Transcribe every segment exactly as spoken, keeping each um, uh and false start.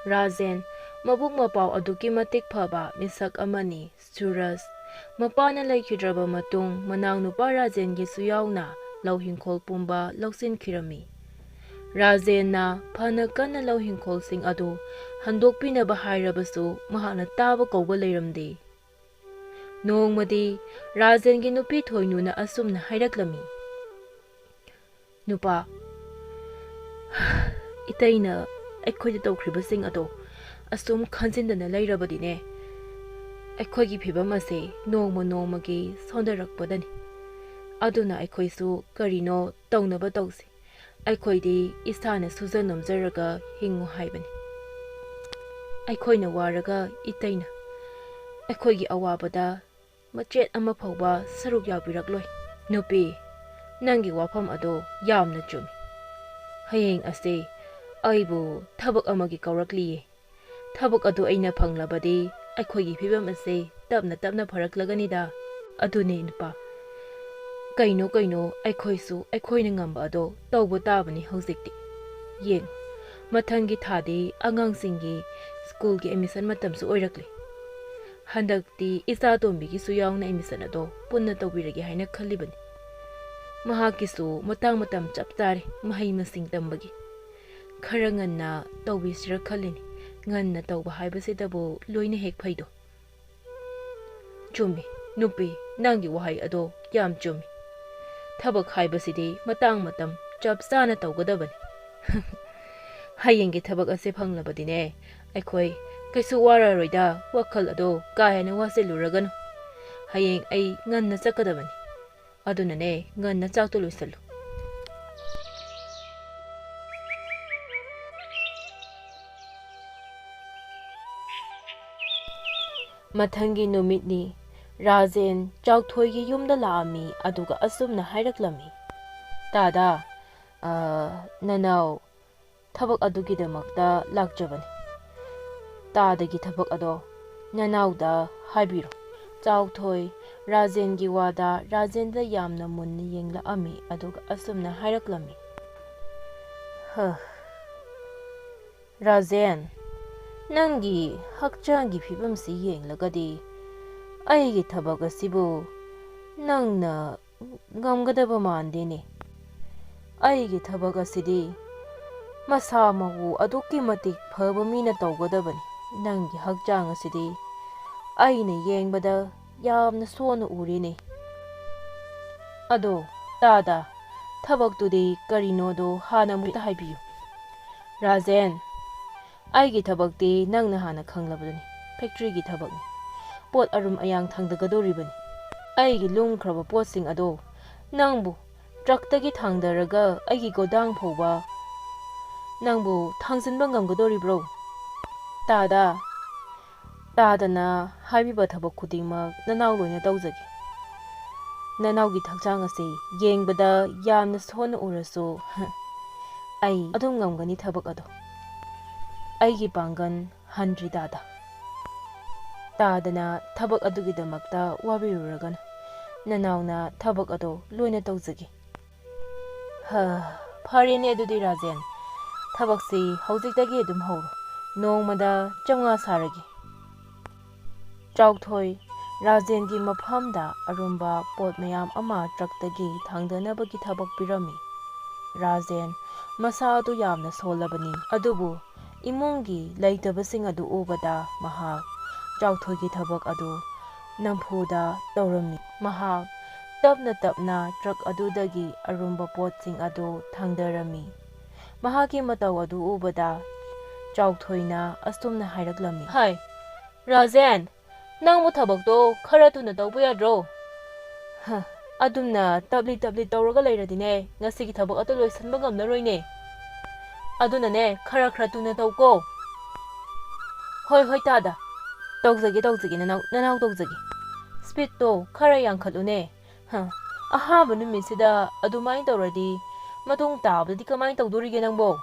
ꯔꯥꯖꯦꯟ, ꯃꯕꯨꯛ ꯃꯄꯥꯎ ꯑꯗꯨꯛꯀꯤ ꯃꯇꯤꯛ ꯐꯕ ꯃꯤꯁꯛ ꯑꯃꯅꯤ꯫ ꯁꯨꯔꯖ, ꯃꯄꯥꯅ ꯂꯩꯈꯤꯗ꯭ꯔꯕ ꯃꯇꯨꯡ ꯃꯅꯥꯎꯅꯨꯄꯥ ꯔꯥꯖꯦꯟꯒꯤꯁꯨ ꯌꯥꯎꯅ ꯂꯧ ꯍꯤꯡꯈꯣꯜ ꯄꯨꯝꯕ ꯂꯧꯁꯤꯟꯈꯤꯔꯝꯃꯤ꯫ ꯔꯥꯖꯦꯟꯅ ꯐꯅ ꯀꯟꯅ ꯂꯧ ꯍꯤꯡꯈꯣꯜꯁꯤꯡ ꯑꯗꯨ ꯍꯟꯗꯣꯛꯄꯤꯅꯕ ꯍꯥꯏꯔꯕꯁꯨ ꯃꯍꯥꯛꯅ ꯇꯥꯕ ꯀꯧꯕ ꯂꯩꯔꯝꯗꯦ꯫ ꯅꯣꯡꯃꯗꯤ ꯔꯥꯖꯦꯟꯒꯤ ꯅꯨꯄꯤ ꯊꯣꯏꯅꯨꯅ ꯑꯁꯨꯝꯅ ꯍꯥꯏꯔꯛꯂꯝꯃꯤ, "ꯅꯨꯄꯥ, ꯏꯇꯩꯅ ꯑꯩꯈꯣꯏꯗ ꯇꯧꯈ꯭ꯔꯤꯕꯁꯤꯡ ꯑꯗꯣ ꯑꯁꯨꯝ ꯈꯟꯖꯤꯟꯗꯅ ꯂꯩꯔꯕꯗꯤꯅꯦ, ꯑꯩꯈꯣꯏꯒꯤ ꯐꯤꯕꯝ ꯑꯁꯦ ꯅꯣꯡꯃ ꯅꯣꯡꯃꯒꯤ ꯁꯣꯟꯊꯔꯛꯄꯗꯅꯤ꯫ ꯑꯗꯨꯅ ꯑꯩꯈꯣꯏꯁꯨ ꯀꯔꯤꯅꯣ ꯇꯧꯅꯕ ꯇꯧꯁꯤ꯫ ꯑꯩꯈꯣꯏꯗꯤ ꯏꯁꯥꯅ ꯁꯨꯖ ꯅꯣꯝꯖꯔꯒ ꯍꯤꯡꯉꯨ ꯍꯥꯏꯕꯅꯤ꯫ ꯑꯩꯈꯣꯏꯅ ꯋꯥꯔꯒ ꯏꯇꯩꯅ ꯑꯩꯈꯣꯏꯒꯤ ꯑꯋꯥꯕꯗ ꯃꯆꯦꯠ ꯑꯃ ꯐꯥꯎꯕ ꯁꯔꯨꯛ ꯌꯥꯕꯤꯔꯛꯂꯣꯏ꯫" "ꯅꯨꯄꯤ, ꯅꯪꯒꯤ ꯋꯥꯐꯝ ꯑꯗꯣ ꯌꯥꯝꯅ ꯆꯨꯝꯃꯤ꯫ ꯍꯌꯦꯡ ꯑꯁꯦ ꯑꯩꯕꯨ ꯊꯕꯛ ꯑꯃꯒꯤ ꯀꯧꯔꯛꯂꯤꯌꯦ꯫ ꯊꯕꯛ ꯑꯗꯨ ꯑꯩꯅ ꯐꯪꯂꯕꯗꯤ ꯑꯩꯈꯣꯏꯒꯤ ꯐꯤꯕꯝ ꯑꯁꯦ ꯇꯞꯅ ꯇꯞꯅ ꯐꯔꯛꯂꯒꯅꯤꯗ꯫ ꯑꯗꯨꯅꯦ ꯅꯨꯄꯥ, ꯀꯩꯅꯣ ꯀꯩꯅꯣ ꯑꯩꯈꯣꯏꯁꯨ ꯑꯩꯈꯣꯏꯅ ꯉꯝꯕ ꯑꯗꯣ ꯇꯧꯕ ꯇꯥꯕꯅꯤ ꯍꯧꯖꯤꯛꯇꯤ꯫ ꯌꯦꯡ, ꯃꯊꯪꯒꯤ ꯊꯥꯗꯤ ꯑꯉꯥꯡꯁꯤꯡꯒꯤ ꯁ꯭ꯀꯨꯜꯒꯤ ꯑꯦꯗꯃꯤꯁꯟ ꯃꯇꯝꯁꯨ ꯑꯣꯏꯔꯛꯂꯦ꯫ ꯍꯟꯗꯛꯇꯤ ꯏꯆꯥ ꯇꯣꯝꯕꯤꯒꯤꯁꯨ ꯌꯥꯎꯅ ꯑꯦꯗꯃꯤꯁꯟ ꯑꯗꯣ ꯄꯨꯟꯅ ꯇꯧꯕꯤꯔꯒꯦ ꯍꯥꯏꯅ ꯈꯜꯂꯤꯕꯅꯤ꯫ ꯃꯍꯥꯛꯀꯤꯁꯨ ꯃꯇꯥꯡ ꯃꯇꯝ ꯆꯞ ꯆꯥꯔꯦ ꯃꯍꯩ ꯃꯁꯤꯡ ꯇꯝꯕꯒꯤ꯫ ꯈꯔ ꯉꯟꯅ ꯇꯧꯕꯤꯁꯤꯔ ꯈꯜꯂꯤꯅꯤ꯫ ꯉꯟꯅ ꯇꯧꯕ ꯍꯥꯏꯕꯁꯤꯗꯕꯨ ꯂꯣꯏꯅ ꯍꯦꯛ ꯐꯩꯗꯣ꯫" "ꯆꯨꯝꯃꯤ, ꯅꯨꯄꯤ, ꯅꯪꯒꯤ ꯋꯥꯍꯩ ꯑꯗꯣ ꯌꯥꯝ ꯆꯨꯝꯃꯤ꯫ ꯊꯕꯛ ꯍꯥꯏꯕꯁꯤꯗꯤ ꯃꯇꯥꯡ ꯃꯇꯝ ꯆꯞ ꯆꯥꯅ ꯇꯧꯒꯗꯕꯅꯤ꯫" "ꯍꯌꯦꯡꯒꯤ ꯊꯕꯛ ꯑꯁꯦ ꯐꯪꯂꯕꯗꯤꯅꯦ, ꯑꯩꯈꯣꯏ ꯀꯩꯁꯨ ꯋꯥꯔꯔꯣꯏꯗ, ꯋꯥꯈꯜ ꯑꯗꯣ ꯀꯥ ꯍꯦꯟꯅ ꯋꯥꯁꯤꯜꯂꯨꯔꯒꯅꯨ꯫ ꯍꯌꯦꯡ ꯑꯩ ꯉꯟꯅ ꯆꯠꯀꯗꯕꯅꯤ꯫ ꯑꯗꯨꯅꯅꯦ, ꯉꯟꯅ ꯆꯥꯛꯇꯣ ꯂꯣꯏꯁꯜꯂꯨ꯫" ꯃꯊꯪꯒꯤ ꯅꯨꯃꯤꯠꯅꯤ꯫ ꯔꯥꯖꯦꯟ ꯆꯥꯎꯊꯣꯏꯒꯤ ꯌꯨꯝꯗ ꯂꯥꯛꯑꯝꯃꯤ, ꯑꯗꯨꯒ ꯑꯁꯨꯝꯅ ꯍꯥꯏꯔꯛꯂꯝꯃꯤ, "ꯇꯥꯗ, ꯑ, ꯅꯅꯥꯎ ꯊꯕꯛ ꯑꯗꯨꯒꯤꯗꯃꯛꯇ ꯂꯥꯛꯆꯕꯅꯤ꯫ ꯇꯥꯗꯒꯤ ꯊꯕꯛ ꯑꯗꯣ ꯅꯅꯥꯎꯗ ꯍꯥꯏꯕꯤꯔꯣ꯫" ꯆꯥꯎꯊꯣꯏ ꯔꯥꯖꯦꯟꯒꯤ ꯋꯥꯗ ꯔꯥꯖꯦꯟꯗ ꯌꯥꯝꯅ ꯃꯨꯟꯅ ꯌꯦꯡꯂꯛꯑꯝꯃꯤ, ꯑꯗꯨꯒ ꯑꯁꯨꯝꯅ ꯍꯥꯏꯔꯛꯂꯝꯃꯤ, "ꯍ, ꯔꯥꯖꯦꯟ, ꯅꯪꯒꯤ ꯍꯛꯆꯥꯡꯒꯤ ꯐꯤꯕꯝꯁꯤ ꯌꯦꯡꯂꯒꯗꯤ ꯑꯩꯒꯤ ꯊꯕꯛ ꯑꯁꯤꯕꯨ ꯅꯪꯅ ꯉꯝꯒꯗꯕ ꯃꯥꯟꯗꯦꯅꯦ꯫ ꯑꯩꯒꯤ ꯊꯕꯛ ꯑꯁꯤꯗꯤ ꯃꯁꯥ ꯃꯎ ꯑꯗꯨꯛꯀꯤ ꯃꯇꯤꯛ ꯐꯕ ꯃꯤꯅ ꯇꯧꯒꯗꯕꯅꯤ꯫ ꯅꯪꯒꯤ ꯍꯛꯆꯥꯡ ꯑꯁꯤꯗꯤ ꯑꯩꯅ ꯌꯦꯡꯕꯗ ꯌꯥꯝꯅ ꯁꯣꯟꯅ ꯎꯔꯦꯅꯦ꯫ ꯑꯗꯣ ꯇꯥꯗ, ꯊꯕꯛꯇꯨꯗꯤ ꯀꯔꯤꯅꯣꯗꯣ ꯍꯥꯟꯅ ꯑꯃꯨꯛꯇ ꯍꯥꯏꯕꯤꯌꯨ꯫ ꯔꯥꯖꯦꯟ, ꯑꯩꯒꯤ ꯊꯕꯛꯇꯤ ꯅꯪꯅ ꯍꯥꯟꯅ ꯈꯪꯂꯕꯗꯨꯅꯤ꯫ ꯐꯦꯛꯇ꯭ꯔꯤꯒꯤ ꯊꯕꯛꯅꯤ꯫ ꯄꯣꯠ ꯑꯔꯨꯝ ꯑꯌꯥꯡ ꯊꯥꯡꯗꯒꯗꯧꯔꯤꯕꯅꯤ꯫ ꯑꯩꯒꯤ ꯂꯨꯝꯈ꯭ꯔꯕ ꯄꯣꯠꯁꯤꯡ ꯑꯗꯣ ꯅꯪꯕꯨ ꯇ꯭ꯔꯛꯇꯒꯤ ꯊꯥꯡꯗꯔꯒ ꯑꯩꯒꯤ ꯒꯣꯗꯥꯎꯟ ꯐꯥꯎꯕ ꯅꯪꯕꯨ ꯊꯥꯡꯖꯤꯟꯕ ꯉꯝꯒꯗꯧꯔꯤꯕ꯭ꯔꯣ? ꯇꯥꯗ, ꯇꯥꯗꯅ ꯍꯥꯏꯕꯤꯕ ꯊꯕꯛ ꯈꯨꯗꯤꯡꯃꯛ ꯅꯅꯥꯎ ꯂꯣꯏꯅ ꯇꯧꯖꯒꯦ꯫ ꯅꯅꯥꯎꯒꯤ ꯍꯛꯆꯥꯡ ꯑꯁꯤ ꯌꯦꯡꯕꯗ ꯌꯥꯝꯅ ꯁꯣꯟꯅ ꯎꯔꯁꯨ, ꯑꯩ ꯑꯗꯨꯝ ꯉꯝꯒꯅꯤ ꯊꯕꯛ ꯑꯗꯣ꯫ ꯑꯩꯒꯤ ꯄꯥꯡꯒꯜ ꯍꯟꯗ꯭ꯔꯤ ꯇꯥꯗ꯫ ꯇꯥꯗꯅ ꯊꯕꯛ ꯑꯗꯨꯒꯤꯗꯃꯛꯇ ꯋꯥꯕꯤꯔꯨꯔꯒꯅꯨ꯫ ꯅꯅꯥꯎꯅ ꯊꯕꯛ ꯑꯗꯣ ꯂꯣꯏꯅ ꯇꯧꯖꯒꯦ꯫ ꯍ, ꯐꯔꯦꯅꯦ ꯑꯗꯨꯗꯤ ꯔꯥꯖꯦꯟ, ꯊꯕꯛꯁꯤ ꯍꯧꯖꯤꯛꯇꯒꯤ ꯑꯗꯨꯝ ꯍꯧꯔꯣ꯫ ꯅꯣꯡꯃꯗ ꯆꯥꯝꯃꯉꯥ ꯁꯥꯔꯒꯦ꯫ ꯆꯥꯎꯊꯣꯏ ꯔꯥꯖꯦꯟꯒꯤ ꯃꯐꯝꯗ ꯑꯔꯨꯝꯕ ꯄꯣꯠ ꯃꯌꯥꯝ ꯑꯃ ꯇ꯭ꯔꯛꯇꯒꯤ ꯊꯥꯡꯗꯅꯕꯒꯤ ꯊꯕꯛ ꯄꯤꯔꯝꯃꯤ꯫ ꯔꯥꯖꯦꯟ ꯃꯁꯥ ꯑꯗꯨ ꯌꯥꯝꯅ ꯁꯣꯜꯂꯕꯅꯤ, ꯑꯗꯨꯕꯨ ꯏꯃꯨꯡꯒꯤ ꯂꯩꯇꯕꯁꯤꯡ ꯑꯗꯨ ꯎꯕꯗ ꯃꯍꯥꯛ ꯆꯥꯎꯊꯣꯏꯒꯤ ꯊꯕꯛ ꯑꯗꯨ ꯅꯝꯐꯨꯗ ꯇꯧꯔꯝꯃꯤ꯫ ꯃꯍꯥꯛ ꯇꯞꯅ ꯇꯞꯅ ꯇ꯭ꯔꯛ ꯑꯗꯨꯗꯒꯤ ꯑꯔꯨꯝꯕ ꯄꯣꯠꯁꯤꯡ ꯑꯗꯨ ꯊꯥꯡꯗꯔꯝꯃꯤ꯫ ꯃꯍꯥꯛꯀꯤ ꯃꯇꯧ ꯑꯗꯨ ꯎꯕꯗ ꯆꯥꯎꯊꯣꯏꯅ ꯑꯁꯨꯝꯅ ꯍꯥꯏꯔꯛꯂꯝꯃꯤ, "ꯍꯥꯏ, ꯔꯥꯖꯦꯟ, ꯅꯪꯕꯨ ꯊꯕꯛꯇꯣ ꯈꯔ ꯊꯨꯅ ꯇꯧꯕ ꯌꯥꯗ꯭ꯔꯣ? ꯍ, ꯑꯗꯨꯝꯅ ꯇꯞꯂꯤ ꯇꯞꯂꯤ ꯇꯧꯔꯒ ꯂꯩꯔꯗꯤꯅꯦ, ꯉꯁꯤꯒꯤ ꯊꯕꯛ ꯑꯗꯨ ꯂꯣꯏꯁꯤꯟꯕ ꯉꯝꯂꯔꯣꯏꯅꯦ꯫ ꯑꯗꯨꯅꯅꯦ, ꯈꯔ ꯈꯔ ꯊꯨꯅ ꯇꯧꯀꯣ꯫" "ꯍꯣꯏ, ꯍꯣꯏ, ꯇꯥꯗ꯫ ꯇꯧꯖꯒꯦ, ꯇꯧꯖꯒꯦ, ꯅꯅꯥꯎ, ꯅꯅꯥꯎ ꯇꯧꯖꯒꯦ꯫ ꯁ꯭ꯄꯤꯗꯇꯣ ꯈꯔ ꯌꯥꯡꯈꯠꯂꯨꯅꯦ꯫ ꯍ, ꯑꯍꯥꯟꯕ ꯅꯨꯃꯤꯠꯁꯤꯗ ꯑꯗꯨꯃꯥꯏꯅ ꯇꯧꯔꯗꯤ ꯃꯇꯨꯡ ꯇꯥꯕꯗꯗꯤ ꯀꯃꯥꯏꯅ ꯇꯧꯗꯣꯔꯤꯒꯦ ꯅꯪꯕꯣ?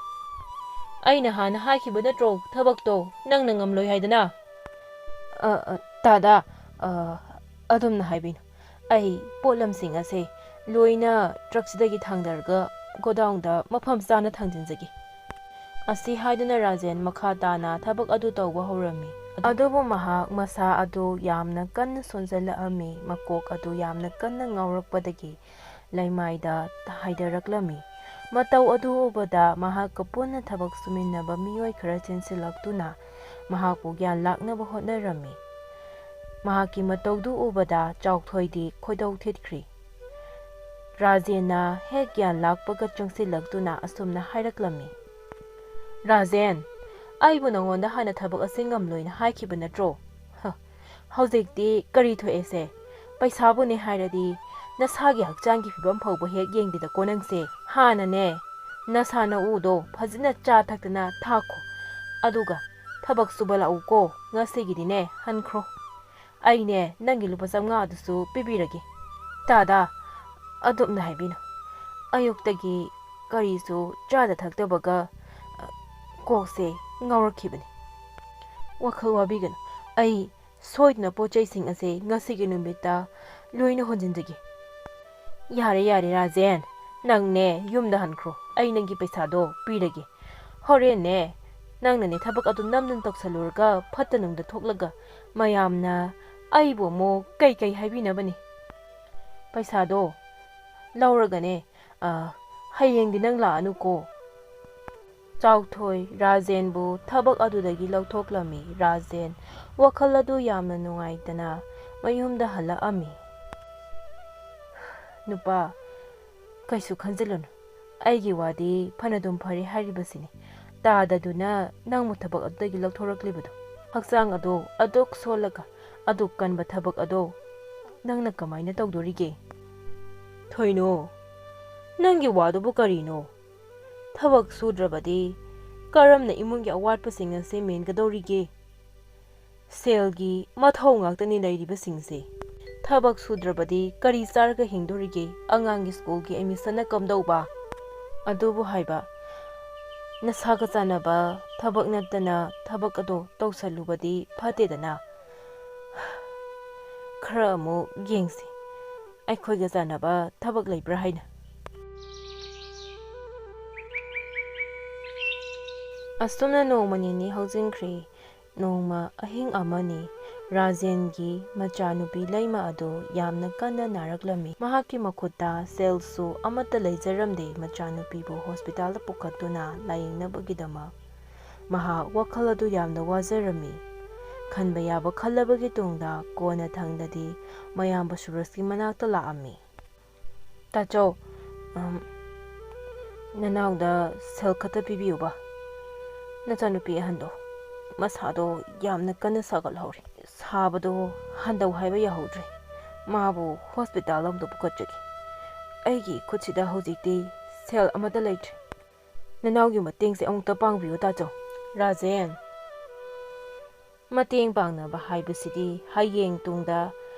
ꯑꯩꯅ ꯍꯥꯟꯅ ꯍꯥꯏꯈꯤꯕ ꯅꯠꯇ꯭ꯔꯣ ꯊꯕꯛꯇꯣ ꯅꯪꯅ ꯉꯝꯂꯣꯏ ꯍꯥꯏꯗꯅ?" "ꯑ, ꯑ, ꯇꯥꯗ, ꯑ, ꯑꯗꯨꯝꯅ ꯍꯥꯏꯕꯤꯅꯨ꯫ ꯑꯩ ꯄꯣꯠꯂꯝꯁꯤꯡ ꯑꯁꯦ ꯂꯣꯏꯅ ꯇ꯭ꯔꯛꯁꯤꯗꯒꯤ ꯊꯥꯡꯗꯔꯒ ꯒꯣꯗꯥꯎꯟꯗ ꯃꯐꯝ ꯆꯥꯅ ꯊꯥꯡꯖꯤꯟꯖꯒꯦ꯫" ꯑꯁꯤ ꯍꯥꯏꯗꯨꯅ ꯔꯥꯖꯦꯟ ꯃꯈꯥ ꯇꯥꯅ ꯊꯕꯛ ꯑꯗꯨ ꯇꯧꯕ ꯍꯧꯔꯝꯃꯤ꯫ ꯑꯗꯨꯕꯨ ꯃꯍꯥꯛ ꯃꯁꯥ ꯑꯗꯨ ꯌꯥꯝꯅ ꯀꯟꯅ ꯁꯣꯟꯖꯜꯂꯛꯑꯝꯃꯤ꯫ ꯃꯀꯣꯛ ꯑꯗꯨ ꯌꯥꯝꯅ ꯀꯟꯅ ꯉꯥꯎꯔꯛꯄꯗꯒꯤ ꯂꯩꯃꯥꯏꯗ ꯍꯥꯏꯗꯔꯛꯂꯝꯃꯤ꯫ ꯃꯇꯧ ꯑꯗꯨ ꯎꯕꯗ ꯃꯍꯥꯛꯀ ꯄꯨꯟꯅ ꯊꯕꯛ ꯁꯨꯃꯤꯟꯅꯕ ꯃꯤꯑꯣꯏ ꯈꯔ ꯆꯦꯟꯁꯤꯜꯂꯛꯇꯨꯅ ꯃꯍꯥꯛꯄꯨ ꯒ꯭ꯌꯥꯟ ꯂꯥꯛꯅꯕ ꯍꯣꯠꯅꯔꯝꯃꯤ꯫ ꯃꯍꯥꯛꯀꯤ ꯃꯇꯧꯗꯨ ꯎꯕꯗ ꯆꯥꯎꯊꯣꯏꯗꯤ ꯈꯣꯏꯗꯧ ꯊꯤꯠꯈ꯭ꯔꯤ꯫ ꯔꯥꯖꯦꯟꯅ ꯍꯦꯛ ꯒ꯭ꯌꯥꯟ ꯂꯥꯛꯄꯒ ꯆꯪꯁꯤꯜꯂꯛꯇꯨꯅ ꯑꯁꯨꯝꯅ ꯍꯥꯏꯔꯛꯂꯝꯃꯤ, "ꯔꯥꯖꯦꯟ, ꯑꯩꯕꯨ ꯅꯉꯣꯟꯗ ꯍꯥꯟꯅ ꯊꯕꯛ ꯑꯁꯤ ꯉꯝꯂꯣꯏꯅ ꯍꯥꯏꯈꯤꯕ ꯅꯠꯇ꯭ꯔꯣ? ꯍ, ꯍꯧꯖꯤꯛꯇꯤ ꯀꯔꯤ ꯊꯣꯛꯑꯦꯁꯦ? ꯄꯩꯁꯥꯕꯨꯅꯦ ꯍꯥꯏꯔꯗꯤ ꯅꯁꯥꯒꯤ ꯍꯛꯆꯥꯡꯒꯤ ꯐꯤꯕꯝ ꯐꯥꯎꯕ ꯍꯦꯛ ꯌꯦꯡꯗꯦꯗꯀꯣ ꯅꯪꯁꯦ꯫ ꯍꯥꯟꯅꯅꯦ ꯅꯁꯥ ꯅꯎꯗꯣ ꯐꯖꯅ ꯆꯥ ꯊꯛꯇꯅ ꯊꯥꯛꯈꯣ, ꯑꯗꯨꯒ ꯊꯕꯛ ꯁꯨꯕ ꯂꯥꯛꯎꯀꯣ꯫ ꯉꯁꯤꯒꯤꯗꯤꯅꯦ ꯍꯟꯈ꯭ꯔꯣ꯫ ꯑꯩꯅꯦ ꯅꯪꯒꯤ ꯂꯨꯄꯥ ꯆꯥꯝꯃꯉꯥ ꯑꯗꯨꯁꯨ ꯄꯤꯕꯤꯔꯒꯦ꯫ ꯇꯥꯗ, ꯑꯗꯨꯝꯅ ꯍꯥꯏꯕꯤꯅꯨ꯫ ꯑꯌꯨꯛꯇꯒꯤ ꯀꯔꯤꯁꯨ ꯆꯥꯗ ꯊꯛꯇꯕꯒ, ꯑ, ꯀꯣꯛꯁꯦ ꯉꯥꯎꯔꯛꯈꯤꯕꯅꯤ꯫ ꯋꯥꯈꯜ ꯋꯥꯕꯤꯒꯅꯨ꯫ ꯑꯩ ꯁꯣꯏꯗꯅ ꯄꯣꯠ ꯆꯩꯁꯤꯡ ꯑꯁꯦ ꯉꯁꯤꯒꯤ ꯅꯨꯃꯤꯠꯇ ꯂꯣꯏꯅ ꯍꯣꯟꯖꯤꯟꯖꯒꯦ꯫" "ꯌꯥꯔꯦ, ꯌꯥꯔꯦ, ꯔꯥꯖꯦꯟ꯫ ꯅꯪꯅꯦ ꯌꯨꯝꯗ ꯍꯟꯈ꯭ꯔꯣ꯫ ꯑꯩ ꯅꯪꯒꯤ ꯄꯩꯁꯥꯗꯣ ꯄꯤꯔꯒꯦ꯫ ꯍꯣꯔꯦꯟꯅꯦ ꯅꯪꯅꯅꯦ ꯊꯕꯛ ꯑꯗꯨ ꯅꯝꯗꯅ ꯇꯧꯁꯜꯂꯨꯔꯒ ꯐꯠꯇ ꯅꯨꯡꯗ ꯊꯣꯛꯂꯒ ꯃꯌꯥꯝꯅ ꯑꯩꯕꯨ ꯑꯃꯨꯛ ꯀꯩ ꯀꯩ ꯍꯥꯏꯕꯤꯅꯕꯅꯤ꯫" "ꯄꯩꯁꯥꯗꯣ ꯂꯧꯔꯒꯅꯦ, ꯑ, ꯍꯌꯦꯡꯗꯤ ꯅꯪ ꯂꯥꯛꯑꯅꯨꯀꯣ꯫" ꯆꯥꯎꯊꯣꯏ ꯔꯥꯖꯦꯟꯕꯨ ꯊꯕꯛ ꯑꯗꯨꯗꯒꯤ ꯂꯧꯊꯣꯛꯂꯝꯃꯤ꯫ ꯔꯥꯖꯦꯟ ꯋꯥꯈꯜ ꯑꯗꯨ ꯌꯥꯝꯅ ꯅꯨꯡꯉꯥꯏꯇꯅ ꯃꯌꯨꯝꯗ ꯍꯜꯂꯛꯑꯝꯃꯤ꯫ "ꯅꯨꯄꯥ, ꯀꯩꯁꯨ ꯈꯟꯖꯤꯜꯂꯨꯅꯨ꯫ ꯑꯩꯒꯤ ꯋꯥꯗꯤ ꯐꯅꯗꯨꯝ ꯐꯔꯦ ꯍꯥꯏꯔꯤꯕꯁꯤꯅꯤ꯫ ꯇꯥꯗꯗꯨꯅ ꯅꯪꯕꯨ ꯊꯕꯛ ꯑꯗꯨꯗꯒꯤ ꯂꯧꯊꯣꯔꯛꯂꯤꯕꯗꯣ꯫ ꯍꯛꯆꯥꯡ ꯑꯗꯣ ꯑꯗꯨꯛ ꯁꯣꯜꯂꯒ ꯑꯗꯨꯛ ꯀꯟꯕ ꯊꯕꯛ ꯑꯗꯣ ꯅꯪꯅ ꯀꯃꯥꯏꯅ ꯇꯧꯗꯣꯔꯤꯒꯦ?" "ꯊꯣꯏꯅꯣ, ꯅꯪꯒꯤ ꯋꯥꯗꯨꯕꯨ ꯀꯔꯤꯅꯣ? ꯊꯕꯛ ꯁꯨꯗ꯭ꯔꯕꯗꯤ ꯀꯔꯝꯅ ꯏꯃꯨꯡꯒꯤ ꯑꯋꯥꯠꯄꯁꯤꯡ ꯑꯁꯤ ꯃꯦꯟꯒꯗꯧꯔꯤꯒꯦ? ꯁꯦꯜꯒꯤ ꯃꯊꯧ ꯉꯥꯛꯇꯅꯤ ꯂꯩꯔꯤꯕꯁꯤꯡꯁꯦ꯫ ꯊꯕꯛ ꯁꯨꯗ꯭ꯔꯕꯗꯤ ꯀꯔꯤ ꯆꯥꯔꯒ ꯍꯤꯡꯗꯣꯔꯤꯒꯦ? ꯑꯉꯥꯡꯒꯤ ꯁ꯭ꯀꯨꯜꯒꯤ ꯑꯦꯗꯃꯤꯁꯟꯅ ꯀꯝꯗꯧꯕ?" "ꯑꯗꯨꯕꯨ ꯍꯥꯏꯕ, ꯅꯁꯥꯒ ꯆꯥꯟꯅꯕ ꯊꯕꯛ ꯅꯠꯇꯅ ꯊꯕꯛ ꯑꯗꯣ ꯇꯧꯁꯜꯂꯨꯕꯗꯤ ꯐꯠꯇꯦꯗꯅ꯫ ꯈꯔ ꯑꯃꯨꯛ ꯌꯦꯡꯁꯤ, ꯑꯩꯈꯣꯏꯒ ꯆꯥꯟꯅꯕ ꯊꯕꯛ ꯂꯩꯕ꯭ꯔꯥ ꯍꯥꯏꯅ꯫" ꯑꯁꯨꯝꯅ ꯅꯣꯡꯃ ꯅꯤꯅꯤ ꯍꯧꯖꯤꯟꯈ꯭ꯔꯦ꯫ ꯅꯣꯡꯃ ꯑꯍꯤꯡ ꯑꯃꯅꯤ, ꯔꯥꯖꯦꯟꯒꯤ ꯃꯆꯥꯅꯨꯄꯤ ꯂꯩꯃ ꯑꯗꯨ ꯌꯥꯝꯅ ꯀꯟꯅ ꯅꯥꯔꯛꯂꯝꯃꯤ꯫ ꯃꯍꯥꯛꯀꯤ ꯃꯈꯨꯠꯇ ꯁꯦꯜꯁꯨ ꯑꯃꯠꯇ ꯂꯩꯖꯔꯝꯗꯦ ꯃꯆꯥꯅꯨꯄꯤꯕꯨ ꯍꯣꯁꯄꯤꯇꯥꯜꯗ ꯄꯨꯈꯠꯇꯨꯅ ꯂꯥꯌꯦꯡꯅꯕꯒꯤꯗꯃꯛ꯫ ꯃꯍꯥꯛ ꯋꯥꯈꯜ ꯑꯗꯨ ꯌꯥꯝꯅ ꯋꯥꯖꯔꯝꯃꯤ꯫ ꯈꯟꯕ ꯌꯥꯕ ꯈꯜꯂꯕꯒꯤ ꯇꯨꯡꯗ ꯀꯣꯟꯅꯊꯪꯗꯗꯤ ꯃꯌꯥꯝꯕ ꯁꯨꯔꯖꯀꯤ ꯃꯅꯥꯛꯇ ꯂꯥꯛꯑꯝꯃꯤ꯫ "ꯇꯥꯆꯧ, ꯎꯝ, ꯅꯅꯥꯎꯗ ꯁꯦꯜ ꯈꯛꯇ ꯄꯤꯕꯤꯌꯨꯕ꯫ ꯅꯆꯥꯅꯨꯄꯤ ꯑꯍꯟꯗꯣ ꯃꯁꯥꯗꯣ ꯌꯥꯝꯅ ꯀꯟꯅ ꯁꯥꯒꯠꯍꯧꯔꯦ꯫ ꯁꯥꯕꯗꯣ ꯍꯟꯗꯧ ꯍꯥꯏꯕ ꯌꯥꯍꯧꯗ꯭ꯔꯦ꯫ ꯃꯥꯕꯨ ꯍꯣꯁꯄꯤꯇꯥꯜ ꯑꯃꯗ ꯄꯨꯈꯠꯆꯒꯦ꯫ ꯑꯩꯒꯤ ꯈꯨꯠꯁꯤꯗ ꯍꯧꯖꯤꯛꯇꯤ ꯁꯦꯜ ꯑꯃꯠꯇ ꯂꯩꯇ꯭ꯔꯦ꯫ ꯅꯅꯥꯎꯒꯤ ꯃꯇꯦꯡꯁꯦ ꯑꯃꯨꯛꯇ ꯄꯥꯡꯕꯤꯌꯨ, ꯇꯥꯆꯧ꯫" "ꯔꯥꯖꯦꯟ, ꯃꯇꯦꯡ ꯄꯥꯡꯅꯕ ꯍꯥꯏꯕꯁꯤꯗꯤ ꯍꯌꯦꯡ ꯇꯨꯡꯗ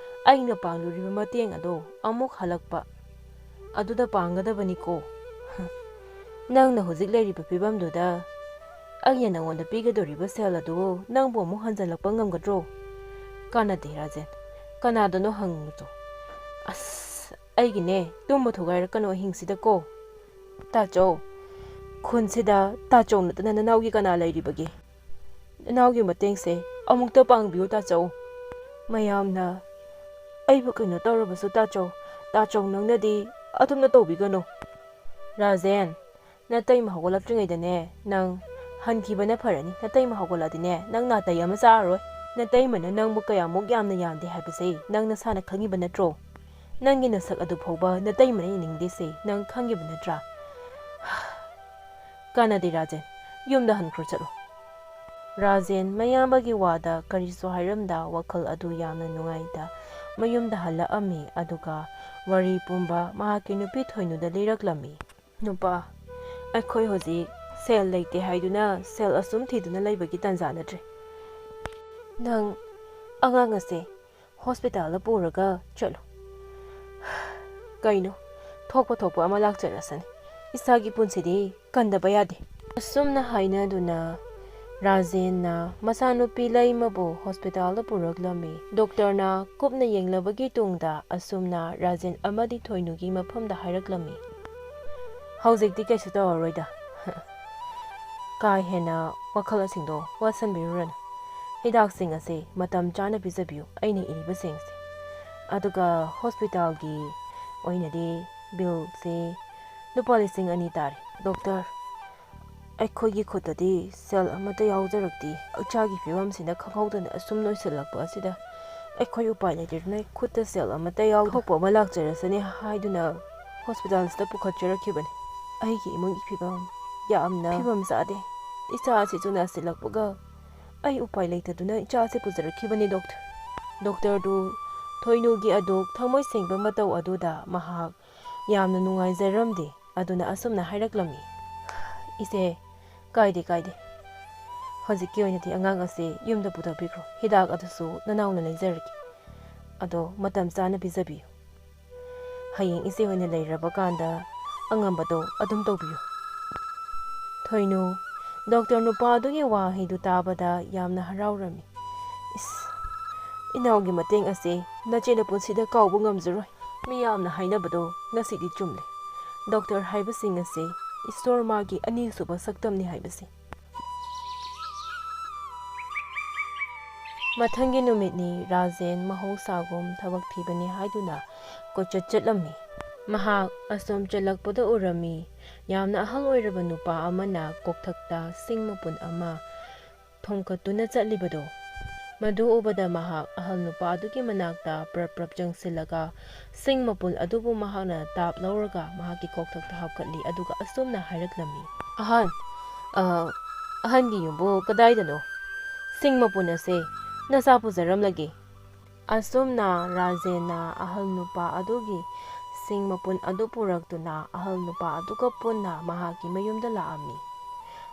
ꯑꯩꯅ ꯄꯥꯡꯂꯨꯔꯤꯕ ꯃꯇꯦꯡ ꯑꯗꯣ ꯑꯃꯨꯛ ꯍꯜꯂꯛꯄ ꯑꯗꯨꯗ ꯄꯥꯡꯒꯗꯕꯅꯤꯀꯣ꯫ ꯅꯪꯅ ꯍꯧꯖꯤꯛ ꯂꯩꯔꯤꯕ ꯐꯤꯕꯝꯗꯨꯗ ꯑꯩꯅ ꯅꯉꯣꯟꯗ ꯄꯤꯒꯗꯧꯔꯤꯕ ꯁꯦꯜ ꯑꯗꯨ ꯅꯪꯕꯨ ꯑꯃꯨꯛ ꯍꯟꯖꯜꯂꯛꯄ ꯉꯝꯒꯗ꯭ꯔꯣ? ꯀꯥꯟꯅꯗꯦ, ꯔꯥꯖꯦꯟ꯫ ꯀꯅꯥꯗꯅꯣ ꯍꯪꯉꯨꯆꯣ꯫ ꯑꯁ, ꯑꯩꯒꯤꯅꯦ, ꯇꯨꯝꯕ ꯊꯨꯒꯥꯏꯔꯛꯀꯅꯨ ꯑꯍꯤꯡꯁꯤꯗꯀꯣ꯫" "ꯇꯥꯆꯧ, ꯈꯨꯟꯁꯤꯗ ꯇꯥꯆꯧ ꯅꯠꯇꯅ ꯅꯅꯥꯎꯒꯤ ꯀꯅꯥ ꯂꯩꯔꯤꯕꯒꯦ? ꯅꯅꯥꯎꯒꯤ ꯃꯇꯦꯡꯁꯦ ꯑꯃꯨꯛꯇ ꯄꯥꯡꯕꯤꯌꯨ, ꯇꯥꯆꯧ꯫" "ꯃꯌꯥꯝꯅ ꯑꯩꯕꯨ ꯀꯩꯅꯣ ꯇꯧꯔꯕꯁꯨ, ꯇꯥꯆꯧ, ꯇꯥꯆꯧ ꯅꯪꯅꯗꯤ ꯑꯗꯨꯝꯅ ꯇꯧꯕꯤꯒꯅꯨ꯫" "ꯔꯥꯖꯦꯟ, ꯅꯇꯩꯃ ꯍꯧꯒꯠꯂꯛꯇ꯭ꯔꯤꯉꯩꯗꯅꯦ, ꯅꯪ ꯍꯟꯈꯤꯕꯅ ꯐꯔꯅꯤ꯫ ꯅꯇꯩꯃ ꯍꯧꯒꯠꯂꯛꯑꯗꯤꯅꯦ, ꯅꯪ ꯅꯥꯇꯩ ꯑꯃ ꯆꯥꯔꯔꯣꯏ꯫ ꯅꯇꯩꯃꯅ ꯅꯪꯕꯨ ꯀꯌꯥꯃꯨꯛ ꯌꯥꯝꯅ ꯌꯥꯝꯗꯦ ꯍꯥꯏꯕꯁꯦ ꯅꯪ ꯅꯁꯥꯅ ꯈꯪꯉꯤꯕ ꯅꯠꯇ꯭ꯔꯣ? ꯅꯪꯒꯤ ꯅꯁꯛ ꯑꯗꯨ ꯐꯥꯎꯕ ꯅꯇꯩꯃꯅ ꯌꯦꯡꯅꯤꯡꯗꯦꯁꯦ ꯅꯪ ꯈꯪꯉꯤꯕ ꯅꯠꯇ꯭ꯔꯥ?" "ꯀꯥꯟꯅꯗꯦ, ꯔꯥꯖꯦꯟ, ꯌꯨꯝꯗ ꯍꯟꯈ꯭ꯔꯣ, ꯆꯠꯂꯣ꯫" ꯔꯥꯖꯦꯟ ꯃꯌꯥꯝꯕꯒꯤ ꯋꯥꯗ ꯀꯔꯤꯁꯨ ꯍꯥꯏꯔꯝꯗ ꯋꯥꯈꯜ ꯑꯗꯨ ꯌꯥꯝꯅ ꯅꯨꯡꯉꯥꯏꯇ ꯃꯌꯨꯝꯗ ꯍꯜꯂꯛꯑꯝꯃꯤ꯫ ꯑꯗꯨꯒ ꯋꯥꯔꯤ ꯄꯨꯝꯕ ꯃꯍꯥꯛꯀꯤ ꯅꯨꯄꯤ ꯊꯣꯏꯅꯨꯗ ꯂꯤꯔꯛꯂꯝꯃꯤ꯫ "ꯅꯨꯄꯥ, ꯑꯩꯈꯣꯏ ꯍꯧꯖꯤꯛ ꯁꯦꯜ ꯂꯩꯇꯦ ꯍꯥꯏꯗꯨꯅ ꯁꯦꯜ ꯑꯁꯨꯝ ꯊꯤꯗꯨꯅ ꯂꯩꯕꯒꯤ ꯇꯥꯟꯖꯥ ꯅꯠꯇ꯭ꯔꯦ꯫ ꯅꯪ ꯑꯉꯥꯡ ꯑꯁꯦ ꯍꯣꯁꯄꯤꯇꯥꯜꯗ ꯄꯨꯔꯒ ꯆꯠꯂꯨ꯫ ꯀꯩꯅꯣ, ꯊꯣꯛꯄ ꯊꯣꯛꯄ ꯑꯃ ꯂꯥꯛꯆꯔꯁꯅꯤ꯫ ꯏꯁꯥꯒꯤ ꯄꯨꯟꯁꯤꯗꯤ ꯀꯟꯗꯕ ꯌꯥꯗꯦ꯫" ꯑꯁꯨꯝꯅ ꯍꯥꯏꯅꯗꯨꯅ ꯔꯥꯖꯦꯟꯅ ꯃꯆꯥꯅꯨꯄꯤ ꯂꯩꯃꯕꯨ ꯍꯣꯁꯄꯤꯇꯥꯜꯗ ꯄꯨꯔꯛꯂꯝꯃꯤ꯫ ꯗꯣꯛꯇꯔꯅ ꯀꯨꯞꯅ ꯌꯦꯡꯂꯕꯒꯤ ꯇꯨꯡꯗ ꯑꯁꯨꯝꯅ ꯔꯥꯖꯦꯟ ꯑꯃꯗꯤ ꯊꯣꯏꯅꯨꯒꯤ ꯃꯐꯝꯗ ꯍꯥꯏꯔꯛꯂꯝꯃꯤ꯫ "ꯍꯧꯖꯤꯛꯇꯤ ꯀꯩꯁꯨ ꯇꯧꯔꯔꯣꯏꯗ꯫ ꯀꯥ ꯍꯦꯟꯅ ꯋꯥꯈꯜꯁꯤꯡꯗꯣ ꯋꯥꯠꯁꯟꯕꯤꯔꯨꯔꯅꯨ꯫ ꯍꯤꯗꯥꯛꯁꯤꯡ ꯑꯁꯤ ꯃꯇꯝ ꯆꯥꯅ ꯄꯤꯖꯕꯤꯌꯨ, ꯑꯩꯅ ꯏꯔꯤꯕꯁꯤꯡꯁꯦ꯫ ꯑꯗꯨꯒ ꯍꯣꯁꯄꯤꯇꯥꯜꯒꯤ ꯑꯣꯏꯅꯗꯤ ꯕꯤꯜꯁꯤ ꯂꯨꯄꯥ ꯂꯤꯁꯤꯡ ꯑꯅꯤ ꯇꯥꯔꯦ꯫ ꯗꯣꯛꯇꯔ, ꯑꯩꯈꯣꯏꯒꯤ ꯈꯨꯠꯇꯗꯤ ꯁꯦꯜ ꯑꯃꯠꯇ ꯌꯥꯎꯖꯔꯛꯇꯦ꯫ ꯏꯆꯥꯒꯤ ꯐꯤꯕꯝꯁꯤꯅ ꯈꯪꯍꯧꯗꯅ ꯑꯁꯨꯝ ꯂꯣꯏꯁꯤꯜꯂꯛꯄ ꯑꯁꯤꯗ ꯑꯩꯈꯣꯏ ꯎꯄꯥꯏ ꯂꯩꯇꯗꯨꯅ ꯈꯨꯠꯇ ꯁꯦꯜ ꯑꯃꯠꯇ ꯌꯥꯎ-, ꯊꯣꯛꯄ ꯑꯃ ꯂꯥꯛꯆꯔꯁꯅꯤ ꯍꯥꯏꯗꯨꯅ ꯍꯣꯁꯄꯤꯇꯥꯜꯁꯤꯗ ꯄꯨꯈꯠꯆꯔꯛꯈꯤꯕꯅꯤ꯫ ꯑꯩꯒꯤ ꯏꯃꯨꯡꯒꯤ ꯐꯤꯕꯝ ꯌꯥꯝꯅ ꯐꯤꯕꯝ ꯆꯥꯗꯦ꯫ ꯏꯆꯥ ꯑꯁꯤꯁꯨ ꯅꯥꯁꯤꯜꯂꯛꯄꯒ ꯑꯩ ꯎꯄꯥꯏ ꯂꯩꯇꯗꯨꯅ ꯏꯆꯥ ꯑꯁꯤ ꯄꯨꯖꯔꯛꯈꯤꯕꯅꯤ, ꯗꯣꯛꯇꯔ꯫ ꯗꯣꯛꯇꯔꯗꯨ ꯊꯣꯏꯅꯨꯒꯤ ꯑꯗꯨ ꯊꯃꯣꯏ ꯁꯦꯡꯕ ꯃꯇꯧ ꯑꯗꯨꯗ ꯃꯍꯥꯛ ꯌꯥꯝꯅ ꯅꯨꯡꯉꯥꯏꯖꯔꯝꯗꯦ꯫ ꯑꯗꯨꯅ ꯑꯁꯨꯝꯅ ꯍꯥꯏꯔꯛꯂꯝꯃꯤ, "ꯏꯆꯦ, ꯀꯥꯏꯗꯦ, ꯀꯥꯏꯗꯦ꯫ ꯍꯧꯖꯤꯛꯀꯤ ꯑꯣꯏꯅꯗꯤ ꯑꯉꯥꯡ ꯑꯁꯤ ꯌꯨꯝꯗ ꯄꯨꯊꯣꯛꯄꯤꯈ꯭ꯔꯣ꯫ ꯍꯤꯗꯥꯛ ꯑꯗꯨꯁꯨ ꯅꯅꯥꯎꯅ ꯂꯩꯖꯔꯒꯦ꯫ ꯑꯗꯣ ꯃꯇꯝ ꯆꯥꯅ ꯄꯤꯖꯕꯤꯌꯨ꯫ ꯍꯌꯦꯡ ꯏꯆꯦ ꯍꯣꯏꯅ ꯂꯩꯔꯕ ꯀꯥꯟꯗ ꯑꯉꯝꯕꯗꯣ ꯑꯗꯨꯝ ꯇꯧꯕꯤꯌꯨ꯫" ꯊꯣꯏꯅꯨ, ꯗꯣꯛꯇꯔ ꯅꯨꯄꯥ ꯑꯗꯨꯒꯤ ꯋꯥꯍꯩꯗꯨ ꯇꯥꯕꯗ ꯌꯥꯝꯅ ꯍꯔꯥꯎꯔꯝꯃꯤ꯫ "ꯏꯁ, ꯏꯅꯥꯎꯒꯤ ꯃꯇꯦꯡ ꯑꯁꯤ ꯅꯆꯦꯅ ꯄꯨꯟꯁꯤꯗ ꯀꯥꯎꯕ ꯉꯝꯖꯔꯣꯏ꯫ ꯃꯤꯌꯥꯝꯅ ꯍꯥꯏꯅꯕꯗꯣ ꯉꯁꯤꯗꯤ ꯆꯨꯝꯂꯦ꯫ ꯗꯣꯛꯇꯔ ꯍꯥꯏꯕꯁꯤꯡ ꯑꯁꯤ ꯏꯁꯣꯔ ꯃꯥꯒꯤ ꯑꯅꯤꯁꯨꯕ ꯁꯛꯇꯝꯅꯤ ꯍꯥꯏꯕꯁꯦ꯫" ꯃꯊꯪꯒꯤ ꯅꯨꯃꯤꯠꯅꯤ ꯔꯥꯖꯦꯟ ꯃꯍꯧꯁꯥꯒꯨꯝ ꯊꯕꯛ ꯊꯤꯕꯅꯤ ꯍꯥꯏꯗꯨꯅ ꯀꯣꯏꯆꯠ ꯆꯠꯂꯝꯃꯤ꯫ ꯃꯍꯥꯛ ꯑꯁꯣꯝ ꯆꯠꯂꯛꯄꯗ ꯎꯔꯝꯃꯤ꯫ ꯌꯥꯝꯅ ꯑꯍꯜ ꯑꯣꯏꯔꯕ ꯅꯨꯄꯥ ꯑꯃꯅ ꯀꯣꯛꯊꯛꯇ ꯁꯤꯡ ꯃꯄꯨꯟ ꯑꯃ ꯊꯣꯡꯀꯠꯇꯨꯅ ꯆꯠꯂꯤꯕꯗꯣ꯫ ꯃꯗꯨ ꯎꯕꯗ ꯃꯍꯥꯛ ꯑꯍꯜ ꯅꯨꯄꯥ ꯑꯗꯨꯒꯤ ꯃꯅꯥꯛꯇ ꯄ꯭ꯔꯞ ꯄ꯭ꯔꯞ ꯆꯪꯁꯤꯜꯂꯒ ꯁꯤꯡ ꯃꯄꯨꯟ ꯑꯗꯨꯕꯨ ꯃꯍꯥꯛꯅ ꯇꯥꯞ ꯂꯧꯔꯒ ꯃꯍꯥꯛꯀꯤ ꯀꯣꯛꯊꯛꯇ ꯍꯥꯞꯀꯠꯂꯤ, ꯑꯗꯨꯒ ꯑꯁꯨꯝꯅ ꯍꯥꯏꯔꯛꯂꯝꯃꯤ, "ꯑꯍꯟ, ꯑ, ꯑꯍꯟꯒꯤ ꯌꯨꯝꯕꯨ ꯀꯗꯥꯏꯗꯅꯣ? ꯁꯤꯡ ꯃꯄꯨꯟ ꯑꯁꯦ ꯅꯆꯥ ꯄꯨꯖꯔꯝꯂꯒꯦ꯫" ꯑꯁꯨꯝꯅ ꯔꯥꯖꯦꯟꯅ ꯑꯍꯜ ꯅꯨꯄꯥ ꯑꯗꯨꯒꯤ ꯁꯤꯡ ꯃꯄꯨꯟ ꯑꯗꯨ ꯄꯨꯔꯛꯇꯨꯅ ꯑꯍꯜ ꯅꯨꯄꯥ ꯑꯗꯨꯒ ꯄꯨꯟꯅ ꯃꯍꯥꯛꯀꯤ ꯃꯌꯨꯝꯗ ꯂꯥꯛꯑꯝꯃꯤ꯫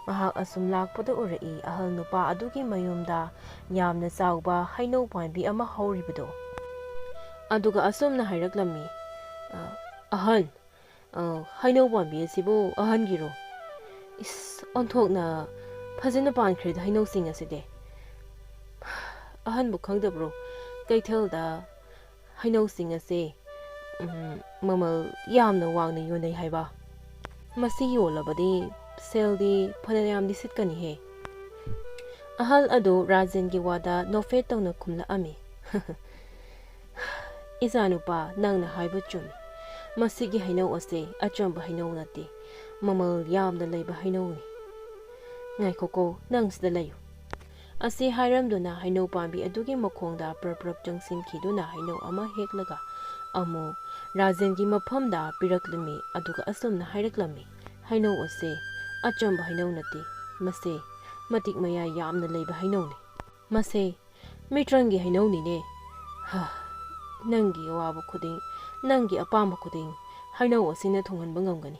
ꯃꯍꯥꯛ ꯑꯁꯨꯝ ꯂꯥꯛꯄꯗ ꯎꯔꯛꯏ, ꯑꯍꯜ ꯅꯨꯄꯥ ꯑꯗꯨꯒꯤ ꯃꯌꯨꯝꯗ ꯌꯥꯝꯅ ꯆꯥꯎꯕ ꯍꯩꯅꯧ ꯄꯥꯝꯕꯤ ꯑꯃ ꯍꯧꯔꯤꯕꯗꯣ꯫ ꯑꯗꯨꯒ ꯑꯁꯨꯝꯅ ꯍꯥꯏꯔꯛꯂꯝꯃꯤ, "ꯑ, ꯑꯍꯟ, ꯑ, ꯍꯩꯅꯧ ꯄꯥꯝꯕꯤ ꯑꯁꯤꯕꯨ ꯑꯍꯟꯒꯤꯔꯣ? ꯏꯁ, ꯑꯣꯟꯊꯣꯛꯅ ꯐꯖꯅ ꯄꯥꯟꯈ꯭ꯔꯦꯗ ꯍꯩꯅꯧꯁꯤꯡ ꯑꯁꯤꯗꯤ꯫ ꯑꯍꯟꯕꯨ ꯈꯪꯗꯕ꯭ꯔꯣ? ꯀꯩꯊꯦꯜꯗ ꯍꯩꯅꯧꯁꯤꯡ ꯑꯁꯦ, ꯎꯝ, ꯃꯃꯜ ꯌꯥꯝꯅ ꯋꯥꯡꯅ ꯌꯣꯟꯅꯩ ꯍꯥꯏꯕ꯫ ꯃꯁꯤ ꯌꯣꯜꯂꯕꯗꯤ ꯁꯦꯜꯗꯤ ꯐꯅꯌꯥꯝꯗꯤ ꯁꯤꯠꯀꯅꯤꯍꯦ꯫ ꯑꯍꯜ ꯑꯗꯨ ꯔꯥꯖꯦꯟꯒꯤ ꯋꯥꯗ ꯅꯣꯛꯐꯦꯠ ꯇꯧꯅ ꯈꯨꯝꯂꯛꯑꯝꯃꯤ꯫ "ꯏꯆꯥꯅꯨꯄꯥ, ꯅꯪꯅ ꯍꯥꯏꯕ ꯆꯨꯝꯃꯤ꯫ ꯃꯁꯤꯒꯤ ꯍꯩꯅꯧ ꯑꯁꯦ ꯑꯆꯝꯕ ꯍꯩꯅꯧ ꯅꯠꯇꯦ, ꯃꯃꯜ ꯌꯥꯝꯅ ꯂꯩꯕ ꯍꯩꯅꯧꯅꯤ꯫ ꯉꯥꯏꯈꯣꯀꯣ, ꯅꯪ ꯁꯤꯗ ꯂꯩꯌꯨ꯫" ꯑꯁꯤ ꯍꯥꯏꯔꯝꯗꯨꯅ ꯍꯩꯅꯧ ꯄꯥꯝꯕꯤ ꯑꯗꯨꯒꯤ ꯃꯈꯣꯡꯗ ꯄ꯭ꯔꯞ ꯄ꯭ꯔꯞ ꯆꯪꯁꯤꯟꯈꯤꯗꯨꯅ ꯍꯩꯅꯧ ꯑꯃ ꯍꯦꯛꯂꯒ ꯑꯃꯨꯛ ꯔꯥꯖꯦꯟꯒꯤ ꯃꯐꯝꯗ ꯄꯤꯔꯛꯂꯝꯃꯤ, ꯑꯗꯨꯒ ꯑꯁꯨꯝꯅ ꯍꯥꯏꯔꯛꯂꯝꯃꯤ, "ꯍꯩꯅꯧ ꯑꯁꯦ ꯑꯆꯝꯕ ꯍꯩꯅꯧ ꯅꯠꯇꯦ, ꯃꯁꯦ ꯃꯇꯤꯛ ꯃꯌꯥꯏ ꯌꯥꯝꯅ ꯂꯩꯕ ꯍꯩꯅꯧꯅꯤ꯫ ꯃꯁꯦ ꯃꯤꯇ꯭ꯔꯪꯒꯤ ꯍꯩꯅꯧꯅꯤꯅꯦ꯫ ꯍꯥ, ꯅꯪꯒꯤ ꯑꯋꯥꯕ ꯈꯨꯗꯤꯡ, ꯅꯪꯒꯤ ꯑꯄꯥꯝꯕ ꯈꯨꯗꯤꯡ ꯍꯩꯅꯧ ꯑꯁꯤꯅ ꯊꯨꯡꯍꯟꯕ ꯉꯝꯒꯅꯤ꯫"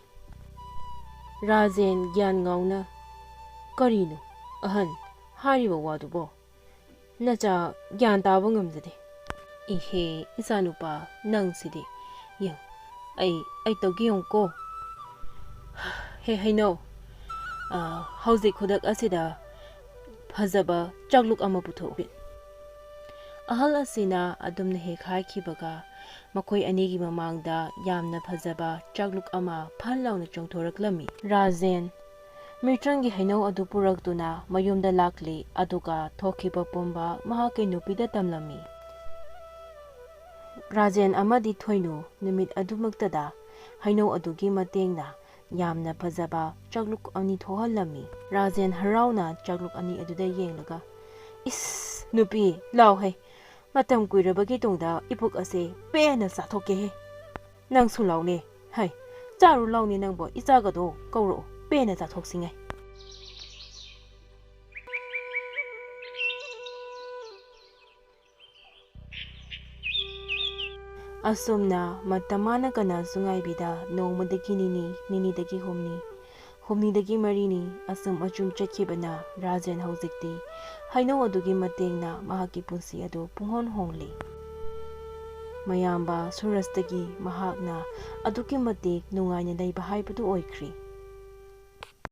ꯔꯥꯖꯦꯟ ꯒ꯭ꯌꯥꯟ ꯉꯥꯎꯅ, "ꯀꯔꯤꯅꯣ ꯑꯍꯟ ꯍꯥꯏꯔꯤꯕ ꯋꯥꯗꯨꯕꯣ? ꯅꯆꯥ ꯒ꯭ꯌꯥꯟ ꯇꯥꯕ ꯉꯝꯖꯗꯦ꯫" "ꯏꯍꯦ, ꯏꯆꯥꯅꯨꯄꯥ, ꯅꯪꯁꯤꯗꯤ꯫ ꯌꯦꯡ, ꯑꯩ, ꯑꯩ ꯇꯧꯒꯦ ꯌꯦꯡꯉꯨꯀꯣ꯫ ꯍꯦ ꯍꯩꯅꯧ, ꯑ, ꯍꯧꯖꯤꯛ ꯈꯨꯗꯛ ꯑꯁꯤꯗ ꯐꯖꯕ ꯆꯥꯛꯂꯨꯛ ꯑꯃ ꯄꯨꯊꯣꯛꯎ꯫" ꯑꯍꯜ ꯑꯁꯤꯅ ꯑꯗꯨꯝꯅ ꯍꯦꯛ ꯍꯥꯏꯈꯤꯕꯒ, ꯃꯈꯣꯏ ꯑꯅꯤꯒꯤ ꯃꯃꯥꯡꯗ ꯌꯥꯝꯅ ꯐꯖꯕ ꯆꯥꯛꯂꯨꯛ ꯑꯃ ꯐꯟ ꯂꯥꯎꯅ ꯆꯣꯡꯊꯣꯔꯛꯂꯝꯃꯤ꯫ ꯔꯥꯖꯦꯟ ꯃꯤꯇ꯭ꯔꯪꯒꯤ ꯍꯩꯅꯧ ꯑꯗꯨ ꯄꯨꯔꯛꯇꯨꯅ ꯃꯌꯨꯝꯗ ꯂꯥꯛꯂꯤ, ꯑꯗꯨꯒ ꯊꯣꯛꯈꯤꯕ ꯄꯨꯝꯕ ꯃꯍꯥꯛꯀꯤ ꯅꯨꯄꯤꯗ ꯇꯝꯂꯝꯃꯤ꯫ ꯔꯥꯖꯦꯟ ꯑꯃꯗꯤ ꯊꯣꯏꯅꯨ ꯅꯨꯃꯤꯠ ꯑꯗꯨꯃꯛꯇꯗ ꯍꯩꯅꯧ ꯑꯗꯨꯒꯤ ꯃꯇꯦꯡꯅ ꯌꯥꯝꯅ ꯐꯖꯕ ꯆꯥꯛꯂꯨꯛ ꯑꯅꯤ ꯊꯣꯛꯍꯜꯂꯝꯃꯤ꯫ ꯔꯥꯖꯦꯟ ꯍꯔꯥꯎꯅ ꯆꯥꯛꯂꯨꯛ ꯑꯅꯤ ꯑꯗꯨꯗ ꯌꯦꯡꯂꯒ, "ꯏꯁ, ꯅꯨꯄꯤ, ꯂꯥꯎꯍꯦ꯫ ꯃꯇꯝ ꯀꯨꯏꯔꯕꯒꯤ ꯇꯨꯡꯗ ꯏꯄꯨꯛ ꯑꯁꯦ ꯄꯦꯟꯅ ꯆꯥꯊꯣꯛꯀꯦꯍꯦ꯫ ꯅꯪꯁꯨ ꯂꯥꯎꯅꯦ꯫ ꯍꯩ, ꯆꯥꯔꯨ ꯂꯥꯎꯅꯦ ꯅꯪꯕꯣ, ꯏꯆꯥꯒꯗꯣ ꯀꯧꯔꯛꯑꯣ, ꯄꯦꯟꯅ ꯆꯥꯊꯣꯛꯁꯤꯉꯩ꯫" ꯑꯁꯨꯝꯅ ꯃꯇꯝ ꯃꯥꯅ ꯀꯅꯥꯁꯨ ꯉꯥꯏꯕꯤꯗ ꯅꯣꯡꯃꯗꯒꯤ ꯅꯤꯅꯤ, ꯅꯤꯅꯤꯗꯒꯤ ꯍꯨꯝꯅꯤ, ꯍꯨꯝꯅꯤꯗꯒꯤ ꯃꯔꯤꯅꯤ, ꯑꯁꯨꯝ ꯑꯁꯨꯝ ꯆꯠꯈꯤꯕꯅ ꯔꯥꯖꯦꯟ ꯍꯧꯖꯤꯛꯇꯤ ꯍꯩꯅꯧ ꯑꯗꯨꯒꯤ ꯃꯇꯦꯡꯅ ꯃꯍꯥꯛꯀꯤ ꯄꯨꯟꯁꯤ ꯑꯗꯨ ꯄꯨꯡꯍꯣꯡ ꯍꯣꯡꯂꯤ꯫ ꯃꯌꯥꯝꯕ ꯁꯨꯔꯖꯇꯒꯤ ꯃꯍꯥꯛꯅ ꯑꯗꯨꯛꯀꯤ ꯃꯇꯤꯛ ꯅꯨꯡꯉꯥꯏꯅ ꯂꯩꯕ ꯍꯥꯏꯕꯗꯨ ꯑꯣꯏꯈ꯭ꯔꯦ꯫